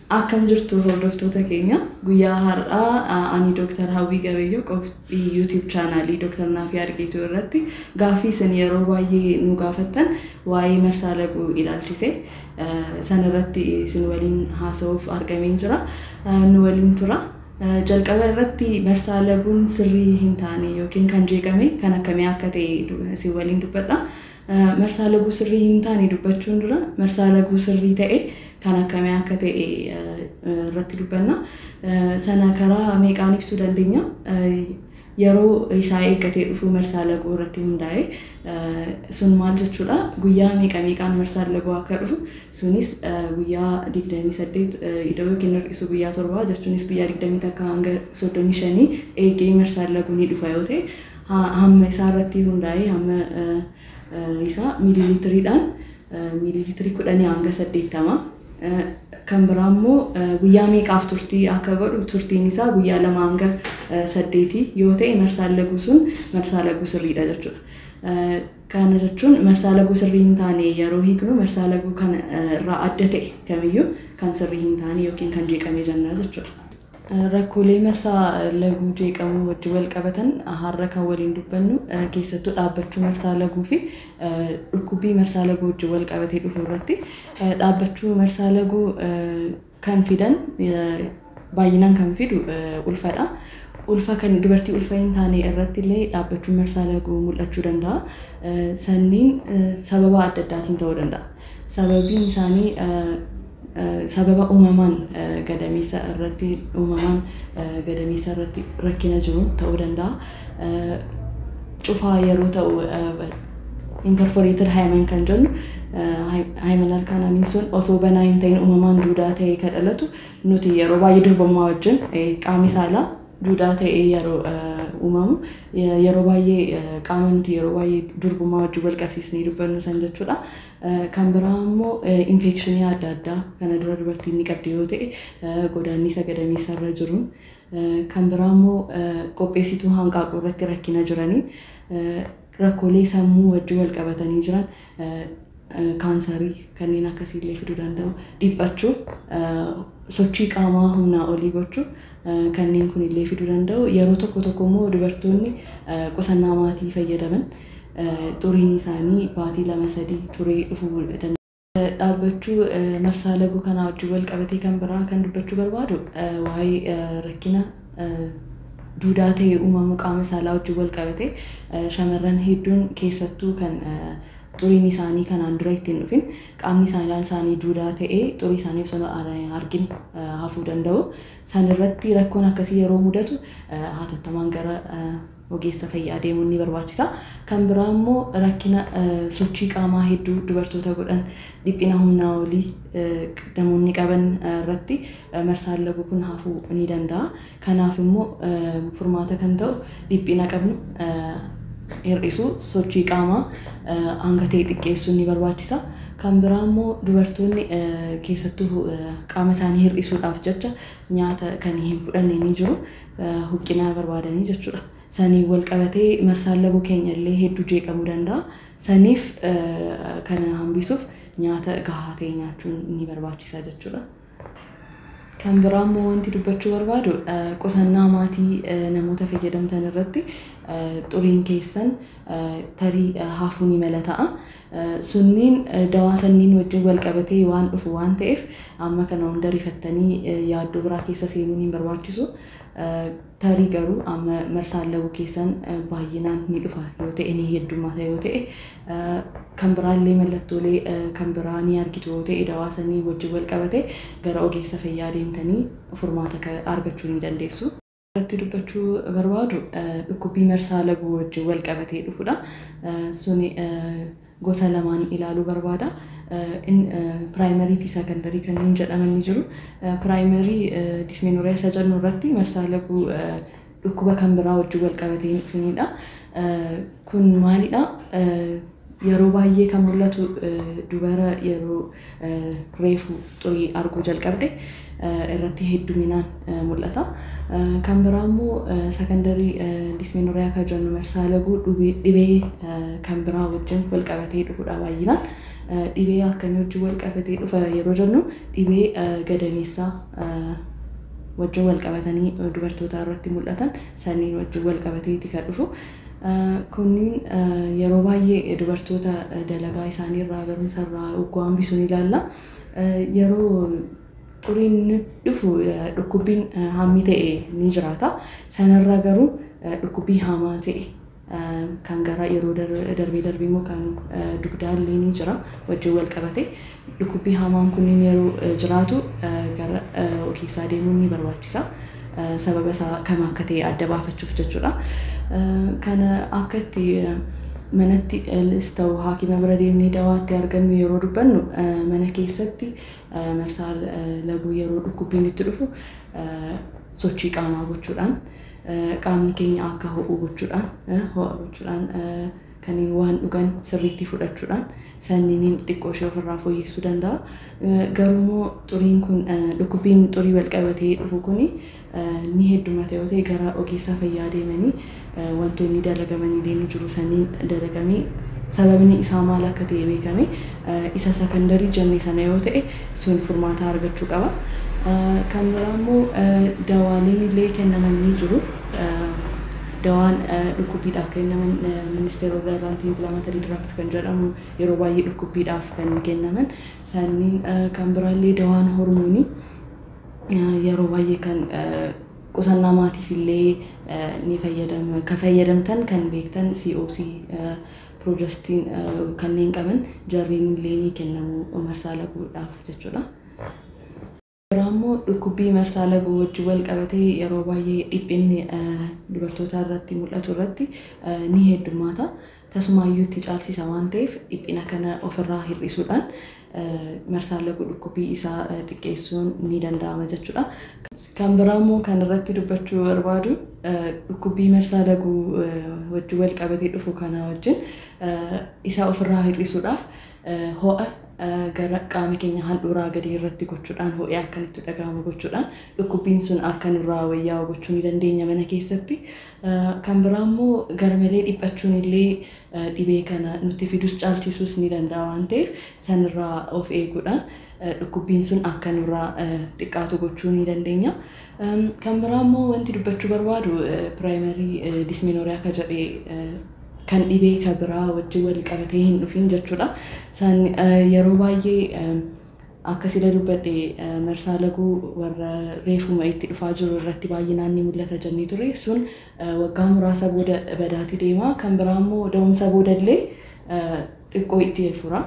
Akkam jirtu hordoftoota keenya? Guyyaa har'aa ani Dooktar Hawwii Gabayyoo qophii YouTube chaanaalii Dooktar Naafii Argeetuu irratti gaaffii isin yeroo baay'ee nu gaafattan waa'ee marsaa laguu ilaalchise sanarratti isin waliin haasa'uuf argameen jira. Nu waliin tura. Jalqaba irratti marsaa laguun sirrii hin taane yookiin kan jeeqame kan akkamii akka ta'e isin waliin dubbadha. Marsaa laguu sirrii hin taane dubbachuun dura marsaa laguu sirrii ta'e kan akkamii akka ta'e irratti dubbanna. Sana karaa meeqaan ibsuu dandeenya? Yeroo isaa eeggatee dhufu marsaa laguu irratti hundaa'e. Sun maal jechuudha? Guyyaa meeqa meeqaan marsaan laguu akka dhufu, sunis guyyaa 28 ida'uu yookiin hir'isu guyyaa 7, jechuunis guyyaa 21 hanga 35 eegee marsaan laguu ni dhufa yoo ta'e, hamma isaa irratti hundaa'e hamma isaa miiliiliitiriidhaan miiliiliitirii 10 hanga 80. Kan biraa immoo guyyaa meeqaaf turtii akka godhu, turtiin isaa guyyaa 2 hanga 8 yoo ta'e marsaan laguu sun marsaa laguu sirriidha jechuudha. Kana jechuun marsaa laguu sirrii hin taane yeroo hiiknu marsaa laguu kana irraa adda ta'e kamiyyuu kan sirrii hin taane yookiin kan jeeqame jenna jechuudha. Rakkoolee marsaa laguu jeeqamuu wajjin wal qabatan har'a kan waliin dubbannu keessattuu dhaabbachuu marsaa laguu fi dhukkubbii marsaa laguu wajjin wal qabatee dhufu irratti. Dhaabbachuu marsaa laguu kan fidan, baay'inaan kan fidu ulfadha. Ulfa kan dubartii ulfa hin taane irratti illee dhaabbachuun marsaa laguu mul'achuu danda'a. Sanniin sababa adda addaatiin ta'uu danda'a. Sababiin isaanii sababa uumamaan gadameessa irratti, uumamaan gadameessa irratti rakkina jiru ta'uu danda'a. Cufaa yeroo ta'u, imperforated hymen kan jennu, hymenal canaliin sun osoo banaa hin ta'in uumamaan duudaa ta'ee kan dhalatu, nuti yeroo baay'ee durbummaa wajjin qaamni saalaa duudaa ta'ee yeroo uumamu, yeroo baay'ee qaama nuti yeroo baay'ee durbummaa wajjin wal qabsiisnee dubbannu san jechuudha. Kan biraa immoo infekshinii adda addaa kana dura dubartiin ni qabdi yoo ta'e godaannisa gadameessa irra jiruun, kan biraa immoo qopheessituu hanqaaquu irratti rakkina jiraniin, rakkoolee sammuu wajjin wal qabatanii jiran, kaansarii kanneen akkasiillee fiduu danda'u. Dhiphachuu, sochii qaamaa humnaa olii gochuu, kanneen kunillee fiduu danda'u. Yeroo tokko tokko immoo dubartoonni qusannaa maatii fayyadaman xuriin isaanii baatii 2 3 turee dhufuu danda'a. Dhaabbachuu marsaa laguu kanaa wajjin wal qabatee kan biraa kan dubbachuu barbaadu waa'ee rakkina duudaa ta'e uumamuu qaama saalaa wajjin wal qabatee, shamarran hedduun keessattuu kan xuriin isaanii kanaan dura ittiin dhufin qaamni isaanii duudaa ta'ee xurii isaanii osoo argin hafuu danda'u. San irratti rakkoon akkasii yeroo mudatu hatattamaan gara ogeessa fayyaa deemuun ni barbaachisa. Kan biraa immoo rakkina sochii qaamaa hedduu dubartoota godhan, dhiphina humnaa olii namoonni qaban irratti marsaan laguu kun hafuu ni danda'a. Kanaaf immoo furmaata kan ta'u dhiphina qabnu hir'isuu, sochii qaamaa hanga ta'e xiqqeessuun ni barbaachisa. Kan biraa immoo dubartoonni keessattuu qaama isaanii hir'isuudhaaf jecha nyaata kan hin fudhanne ni jiru. Huqqina barbaadanii jechuudha. Saniin wal qabatee marsaan laguu keenya illee hedduu jeeqamuu danda'a. Saniif kana hambisuuf nyaata gahaa ta'e nyaachuun ni barbaachisa jechuudha. Kan biraa immoo wanti dubbachuu barbaadu qusannaa maatii namoota fayyadamtan irratti xuriin keessan tarii hafuu ni mala ta'a. Sunniin dawaa sanniin wajjin wal qabatee waan dhufu waan ta'eef amma kana hunda rifattanii yaaddoo biraa keessa seenuun hin barbaachisu. Tarii garuu amma marsaan laguu keessan baay'inaan ni dhufa yoo ta'e, ni heddummaata yoo ta'e, kan biraallee mallattoolee kan biraa ni argitu yoo ta'e, dawaa sanii wajjin wal qabate gara ogeessa fayyaa deemtanii furmaata argachuu ni dandeessu. Irratti dubbachuu barbaadu dhukkubbii marsaa laguu wajjin wal qabatee dhufudha. Suni gosa lamaan ilaaluu barbaada. Primary fi secondary kanneen jedhaman ni jiru. Primary dysmenorrhea isa jennu irratti marsaa laguu dhukkuba kan biraa wajjin wal qabatee hin dhufinidha. Kun maalidha? Yeroo baay'ee kan mul'atu dubara yeroo reefu xurii arguu jalqabde irratti hedduminaan mul'ata. Kan biraa immoo secondary dysmenorrhea kan jennu marsaa laguu dhibee kan biraa wajjin wal qabatee dhufudha baay'inaan. Dhibee akkamii wajjin wal qabatee dhufa yeroo jennu, dhibee gadameessaa wajjin wal qabatanii dubartoota irratti mul'atan sanniin wajjin wal qabateeti kan dhufu. Kunniin yeroo baay'ee dubartoota dalagaa isaanii irraa, barumsa irraa hogguu hambisuun ilaalla. Yeroo xuriin dhufu dhukkubbiin hammi ta'e ni jiraata. Sanarra garuu dhukkubbii hamaa ta'e kan gara yeroo darbee darbee immoo kan dugdaallee ni jira wajjin wal qabate. Dhukkubbii hamaan kunniin yeroo jiraatu gara ogeessaa deemuun ni barbaachisa. Sababa isaa kam akka ta'e adda baafachuuf jechuudha. Kana akka itti manatti ta'u haakima bira deemnee dawaa itti argannu yeroo dubbannu, mana keessatti marsaa laguu yeroo dhukkubbiin itti dhufu sochii qaamaa gochuudhaan, qaamni keenya akka ho'u gochuudhaan, ho'a gochuudhaan, kanneen waan dhugan sirriitti fudhachuudhaan sanniiniin xiqqoo ishee ofirraa fooyyessuu danda'a. Garuu immoo xuriin kun, dhukkubbiin xurii wal qabatee dhufu kuni ni heddumata yoo ta'e, gara ogeessa fayyaa deemanii wantoonni dalagamanii ni jiru, sanniin dalagamee sababni isaa maal akka ta'e beekame, isa secondary jenne sana yoo ta'e sun furmaata argachuu qaba. Kan biraa immoo dawaaleen illee kennaman ni jiru. Dawaan dhukkubbiidhaaf kennaman non-steroidal anti-inflammatory drugs kan jedhamu yeroo baay'ee dhukkubbiidhaaf kan kennaman sanniin, kan biraallee dawaan hormoonii yeroo baay'ee kan qusannaa maatiif illee ni fayyadamu. Kan fayyadamtan kan beektan COC, progestin kanneen qaban jarreen illee ni kennamu marsaa laguudhaaf jechuudha. Biraa immoo dhukkubbii marsaa laguu wajjin wal qabatee yeroo baay'ee dhiphinni dubartoota irratti mul'atu irratti ni heddummaata. Tasumaayyuu itti caalchisa waan ta'eef, dhiphina kana ofirraa hir'isuudhaan marsaa laguu dhukkubbii isaa xiqqeessuun ni danda'ama jechuudha. Kan biraa immoo kan irratti dubbachuu barbaadu, dhukkubbii marsaa laguu wajjin wal qabatee dhufu kana wajjin isa ofirraa hir'isuudhaaf ho'a gara qaama keenya handhuuraa gadii irratti gochuudhaan, ho'i akka itti dhaga'amu gochuudhaan, dhukkubbiin sun akka nurraa wayyaa'u gochuu ni dandeenya mana keessatti. Kan biraa immoo garmalee dhiphachuun illee dhibee kana nutti fidus caalchisuus ni danda'a waan ta'eef, sanirraa of eeguudhaan dhukkubbiin sun akka nurraa xiqqaatu gochuu ni dandeenya. Kan biraa immoo wanti dubbachuu barbaadu primary dysmenorrhea ka jedhee, kan dhibee kan biraa wajjin wal qabatee hin dhufin jechuudha. San yeroo baay'ee akka sila dubbadhe marsaa laguu warra reefuma itti dhufaa jiru irratti baay'inaan ni mul'ata jennee ture. Sun waggaa muraasa booda badaati deema. Kan biraa immoo da'umsa booda illee xiqqoo itti fura.